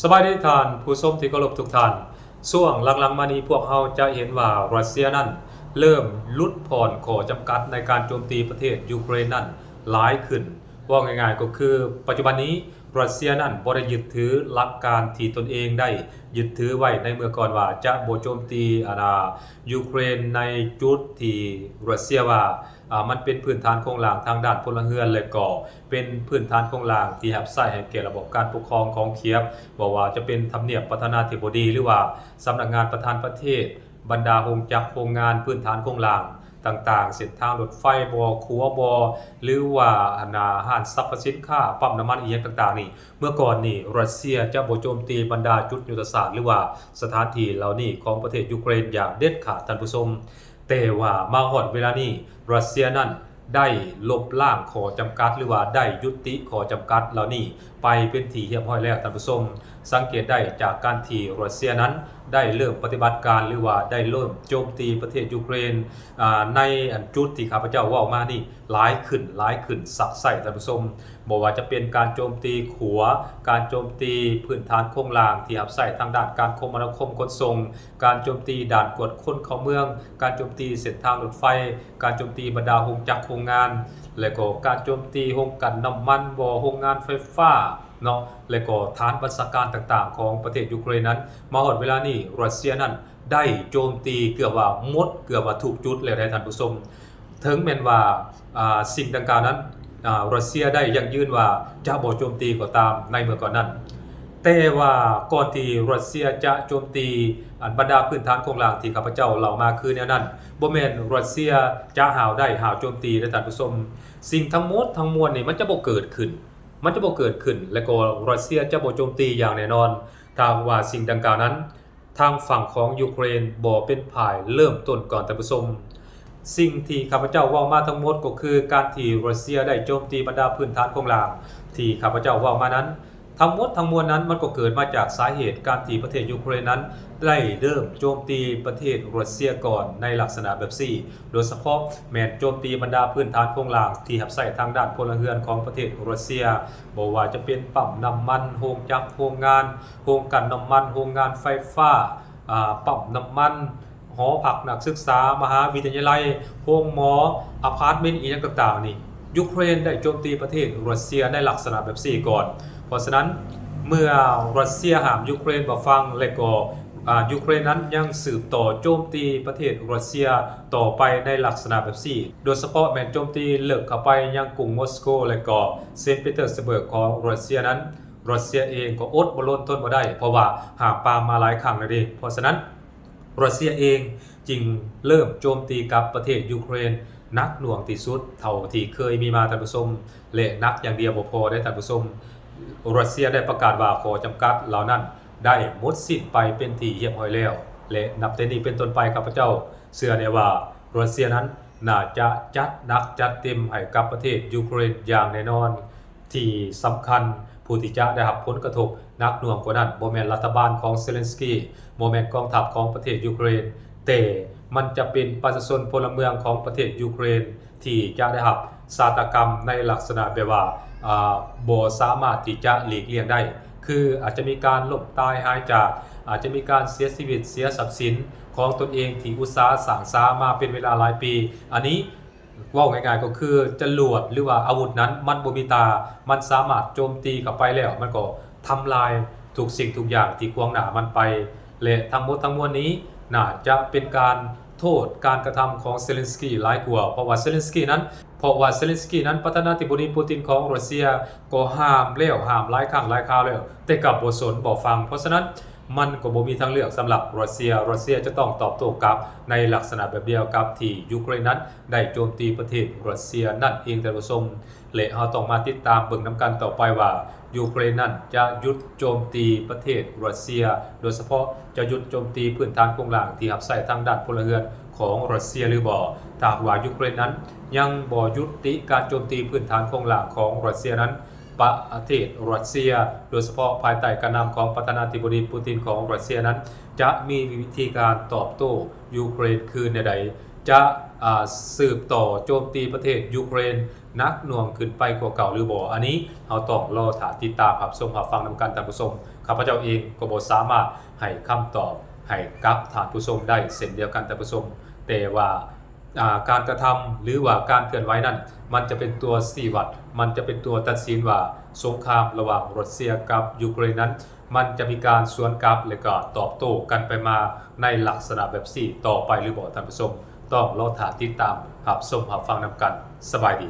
ສະບາຍດີທ່ານຜູ້ຊົມທີ່ເຄົາລົບທຸກທ່ານ. ຊ່ວງຫຼັງໆມານີ້ພວກເຮົາຈະເຫັນວ່າຣັດເຊຍນັ້ນເລີ່ມຫຼຸດຜ່ອນຂໍ້ຈຳກັດໃນການໂຈມຕີປະເທດຢູເຄຣນນັ້ນຫຼາຍຂຶ້ນ. ເວົ້າງ່າຍໆກໍຄືປັດຈຸບັນນີ້ຣັດເຊຍນັ້ນບໍ່ໄດ້ຍຶດຖືຫຼັກການທີ່ຕົນເອງໄດ້ຍຶດຖືໄວ້ໃນເມື່ອກ່ອນວ່າຈະບໍ່ໂຈມຕີ ອັນນ່າ ຢູເຄຣນໃນຈຸດທີ່ຣັດເຊຍວ່າ ອາ ມັນເປັນພື້ນຖານໂຄງລ່າງທາງດ້ານພົນລະເຮືອນ ແລະ ກໍເປັນພື້ນຖານໂຄງລ່າງທີ່ຮັບໃຊ້ໃຫ້ແກ່ລະບອບການປົກຄອງຂອງຄຽບ, ບໍ່ວ່າຈະເປັນທຳນຽບປະທານາທິບໍດີ ຫຼືວ່າສຳນັກງານປະທານປະເທດ, ບັນດາໂຮງຈັກໂຮງງານ, ພື້ນຖານໂຄງລ່າງຕ່າງໆ, ເສັ້ນທາງລົດໄຟບໍ, ຂົວບໍ ຫຼືວ່າ ອັນນ່າ ຮ້ານສັບພະສິນຄ້າ, ປ້ຳນ້ຳມັນ ອີ່ຫຍັງຕ່າງໆນີ້. ເມື່ອກ່ອນນີ້ຣັດເຊຍຈະບໍ່ໂຈມຕີບັນດາຈຸດຍຸດທະສາດ ຫຼືວ່າສະຖານທີ່ເຫຼົ່ານີ້ຂອງປະເທດຢູເຄຣນຢ່າງເດັດຂາດ, ທ່ານຜູ້ຊົມ. ແຕ່ວ່າມາຮອດເວລານີ້ ຣັດເຊຍນັ້ນໄດ້ລົບລ້າງຂໍ້ຈຳກັດ ຫຼືວ່າໄດ້ຍຸຕິຂໍ້ຈຳກັດເຫຼົ່ານີ້ໄປເປັນທີ່ຮຽບຮ້ອຍແລ້ວ, ທ່ານຜູ້ຊົມ. ສັງເກດໄດ້ຈາກການທີ່ຣັດເຊຍນັ້ນໄດ້ເລີ່ມປະຕິບັດການ ຫຼືວ່າໄດ້ເລີ່ມໂຈມຕີປະເທດຢູເຄຣນ ອາ ໃນອັນຈຸດທີ່ຂ້າພະເຈົ້າເວົ້າມານີ້ຫຼາຍຂຶ້ນ, ຫຼາຍຂຶ້ນ, ຊັກໄຊ້, ທ່ານຜູ້ຊົມ. ບໍ່ວ່າຈະເປັນການໂຈມຕີຂົວ, ການໂຈມຕີພື້ນຖານໂຄງລ່າງທີ່ຮັບໃຊ້ທາງດ້ານການຄົມມະນາຄົມຂົນສົ່ງ, ການໂຈມຕີດ່ານກວດຄົນເຂົ້າເມືອງ, ການໂຈມຕີເສັ້ນທາງລົດໄຟ, ການໂຈມຕີບັນດາໂຮງຈັກໂຮງງານ ແລະ ກໍການໂຈມຕີໂຮງກັ່ນນ້ຳມັນ, ບໍ່, ໂຮງງານໄຟຟ້າເນາະ ແລະ ກໍຖານບັນຊາການຕ່າງໆຂອງປະເທດຢູເຄຣນນັ້ນ, ມາຮອດເວລານີ້ຣັດເຊຍນັ້ນໄດ້ໂຈມຕີເກືອບວ່າໝົດ, ເກືອບວ່າທຸກຈຸດແລ້ວເດ້ ທ່ານຜູ້ຊົມ. ເຖິງແມ່ນວ່າ ອາ ສິ່ງດັ່ງກ່າວນັ້ນ ອາ ຣັດເຊຍໄດ້ຢັ້ງຢືນວ່າຈະບໍ່ໂຈມຕີກໍຕາມໃນເມື່ອກ່ອນນັ້ນ, ແຕ່ວ່າກ່ອນທີ່ຣັດເຊຍຈະໂຈມຕີ ອັນບັນດາພື້ນຖານໂຄງລ່າງທີ່ຂ້າພະເຈົ້າເລົ່າມາຄືແນວນັ້ນ, ບໍ່ແມ່ນຣັດເຊຍຈະຫ້າວໄດ້ຫ້າວໂຈມຕີເດ້ທ່ານຜູ້ຊົມ. ສິ່ງທັງໝົດທັງມວນນີ້ມັນຈະບໍ່ເກີດຂຶ້ນ, ມັນຈະບໍ່ເກີດຂຶ້ນ ແລະ ກໍຣັດເຊຍຈະບໍ່ໂຈມຕີຢ່າງແນ່ນອນ ຖ້າຫາກວ່າສິ່ງດັ່ງກ່າວນັ້ນ ທາງຝັ່ງຂອງຢູເຄຣນບໍ່ເປັນຝ່າຍເລີ່ມຕົ້ນກ່ອນ, ທ່ານຜູ້ຊົມ. ສິ່ງທີ່ຂ້າພະເຈົ້າເວົ້າມາທັງໝົດກໍຄືການທີ່ຣັດເຊຍໄດ້ໂຈມຕີບັນດາພື້ນຖານໂຄງລ່າງທີ່ຂ້າພະເຈົ້າເວົ້າມານັ້ນ, ທັງໝົດທັງມວນນັ້ນມັນກໍເກີດມາຈາກສາເຫດການທີ່ປະເທດຢູເຄຣນນັ້ນໄດ້ເລີ່ມໂຈມຕີປະເທດຣັດເຊຍກ່ອນໃນລັກສະນະແບບຊີ້, ໂດຍສະເພາະແມ່ນໂຈມຕີບັນດາພື້ນຖານໂຄງລ່າງທີ່ຮັບໃຊ້ທາງດ້ານພົນລະເຮືອນຂອງປະເທດຣັດເຊຍ, ບໍ່ວ່າຈະເປັນປ້ຳນ້ຳມັນ, ໂຮງຈັກໂຮງງານ, ໂຮງກັ່ນນ້ຳມັນ, ໂຮງງານໄຟຟ້າ, ອາ, ປ້ຳນ້ຳມັນ, ຫໍພັກນັກສຶກສາ, ມະຫາວິທະຍາໄລ, ໂຮງໝໍ, ອາພາດເມັນ ອີ່ຫຍັງຕ່າງໆນີ້, ຢູເຄຣນໄດ້ໂຈມຕີປະເທດຣັດເຊຍໃນລັກສະນະແບບຊີ້ກ່ອນ. ເພາະສະນັ້ນ, ເມື່ອຣັດເຊຍຫ້າມຢູເຄຣນບໍ່ຟັງ ແລະ ກໍ ອາ, ຢູເຄຣນນັ້ນຍັງສືບຕໍ່ໂຈມຕີປະເທດຣັດເຊຍຕໍ່ໄປໃນລັກສະນະແບບຊີ້, ໂດຍສະເພາະແມ່ນໂຈມຕີເລິກເຂົ້າໄປຍັງກຸງມົສໂກ ແລະ ກໍເຊນປີເຕີສເບີກຂອງຣັດເຊຍນັ້ນ, ຣັດເຊຍເອງກໍອົດບໍ່ທົນທົນບໍ່ໄດ້ ເພາະວ່າຫ້າມປາມມາຫຼາຍຄັ້ງແລ້ວເດ້. ເພາະສະນັ້ນ ຣັດເຊຍເອງຈຶ່ງເລີ່ມໂຈມຕີກັບປະເທດຢູເຄຣນໜັກໜ່ວງທີ່ສຸດເທົ່າທີ່ເຄີຍມີມາ, ທ່ານຜູ້ຊົມ, ແລະ ໜັກຢ່າງດຽວບໍ່ພໍເດ້ ທ່ານຜູ້ຊົມ. ຣັດເຊຍໄດ້ປະກາດວ່າຂໍ້ຈຳກັດເຫຼົ່ານັ້ນໄດ້ໝົດສິ້ນໄປເປັນທີ່ຮຽບຮ້ອຍແລ້ວ ແລະ ນັບແຕ່ນີ້ເປັນຕົ້ນໄປ ຂ້າພະເຈົ້າເຊື່ອແນ່ວ່າຣັດເຊຍນັ້ນໜ້າຈະຈັດໜັກຈັດເຕັມໃຫ້ກັບປະເທດຢູເຄຣນຢ່າງແນ່ນອນ. ທີ່ສຳຄັນ, ຜູ້ທີ່ຈະໄດ້ຮັບຜົນກະທົບໜັກໜ່ວງກວ່ານັ້ນ ບໍ່ແມ່ນລັດຖະບານຂອງເຊເລັນສກີ, ບໍ່ແມ່ນກອງທັບຂອງປະເທດຢູເຄຣນ, ແຕ່ມັນຈະເປັນປະຊາຊົນພົນລະເມືອງຂອງປະເທດຢູເຄຣນ ທີ່ຈະໄດ້ຮັບຊະຕາກຳໃນລັກສະນະແບບວ່າ ອາ ບໍ່ສາມາດທີ່ຈະຫຼີກລ່ຽງໄດ້, ຄືອາດຈະມີການລົ້ມຕາຍຫາຍຈາກ, ອາດຈະມີການເສຍຊີວິດ, ເສຍຊັບສິນຂອງຕົນເອງທີ່ອຸດສາສ້າງສາມາເປັນເວລາຫຼາຍປີ. ອັນນີ້ ເວົ້າງ່າຍໆກໍຄືຈະຫຼວດ ຫຼືວ່າອາວຸດນັ້ນມັນບໍ່ມີຕາ, ມັນສາມາດໂຈມຕີເຂົ້າໄປແລ້ວ ມັນກໍທຳລາຍທຸກສິ່ງທຸກຢ່າງທີ່ຂວາງໜ້າມັນໄປ ແລະ ທັງໝົດທັງມວນນີ້ໜ້າຈະເປັນການໂທດການກະທຳຂອງເຊເລັນສກີຫຼາຍກວ່າ, ເພາະວ່າເຊເລັນສກີນັ້ນ, ເພາະວ່າເຊເລັນສກີນັ້ນ ປະທານາທິບໍດີປູຕິນຂອງຣັດເຊຍກໍຫ້າມແລ້ວ, ຫ້າມຫຼາຍຄັ້ງຫຼາຍຄາວແລ້ວ, ແຕ່ກໍບໍ່ສົນບໍ່ຟັງ. ເພາະສະນັ້ນ ມັນກໍບໍ່ມີທາງເລືອກສຳລັບຣັດເຊຍ. ຣັດເຊຍຈະຕ້ອງຕອບໂຕ້ກັບໃນລັກສະນະແບບດຽວກັບທີ່ຢູເຄຣນນັ້ນໄດ້ໂຈມຕີປະເທດຣັດເຊຍນັ້ນເອງ, ທ່ານຜູ້ຊົມ. ແລະ ເຮົາຕ້ອງມາຕິດຕາມເບິ່ງນຳກັນຕໍ່ໄປວ່າ ຢູເຄຣນນັ້ນຈະຢຸດໂຈມຕີປະເທດຣັດເຊຍ, ໂດຍສະເພາະຈະຢຸດໂຈມຕີພື້ນຖານໂຄງລ່າງທີ່ຮັບໃຊ້ທາງດ້ານພົນລະເຮືອນຂອງຣັດເຊຍຫຼືບໍ່. ຖ້າຫາກວ່າຢູເຄຣນນັ້ນຍັງບໍ່ຍຸຕິການໂຈມຕີພື້ນຖານໂຄງລ່າງຂອງຣັດເຊຍນັ້ນ, ປະເທດຣັດເຊຍ, ໂດຍສະເພາະພາຍໃຕ້ການນຳຂອງປະທານາທິບໍດີປູຕິນຂອງຣັດເຊຍນັ້ນ, ຈະມີວິທີການຕອບໂຕ້ຢູເຄຣນຄືນແນວໃດ? ຈະ ອ່າ ສືບຕໍ່ໂຈມຕີປະເທດຢູເຄຣນໜັກໜ່ວງຂຶ້ນໄປກວ່າເກົ່າຫຼືບໍ່? ອັນນີ້ເຮົາຕ້ອງລໍຖ້າຕິດຕາມຮັບຊົມຮັບຟັງນຳກັນທ່ານຜູ້ຊົມ. ຂ້າພະເຈົ້າເອງກໍບໍ່ສາມາດໃຫ້ຄຳຕອບໃຫ້ກັບທ່ານຜູ້ຊົມໄດ້ເຊັ່ນດຽວກັນທ່ານຜູ້ຊົມ, ແຕ່ວ່າ ອ່າ ການກະທຳ ຫຼືວ່າການເຄື່ອນໄຫວນັ້ນ ມັນຈະເປັນຕົວຊີ້ວັດ, ມັນຈະເປັນຕົວຕັດສິນວ່າສົງຄາມລະຫວ່າງຣັດເຊຍກັບຢູເຄຣນນັ້ນ ມັນຈະມີການສວນກັບ ແລະກໍຕອບໂຕ້ກັນໄປມາໃນລັກສະນະແບບຊີ້ຕໍ່ໄປຫຼືບໍ່? ທ່ານຜູ້ຊົມ ຕ້ອງລໍຖ້າຕິດຕາມຮັບຊົມຮັບຟັງນຳກັນ. ສະບາຍດີ.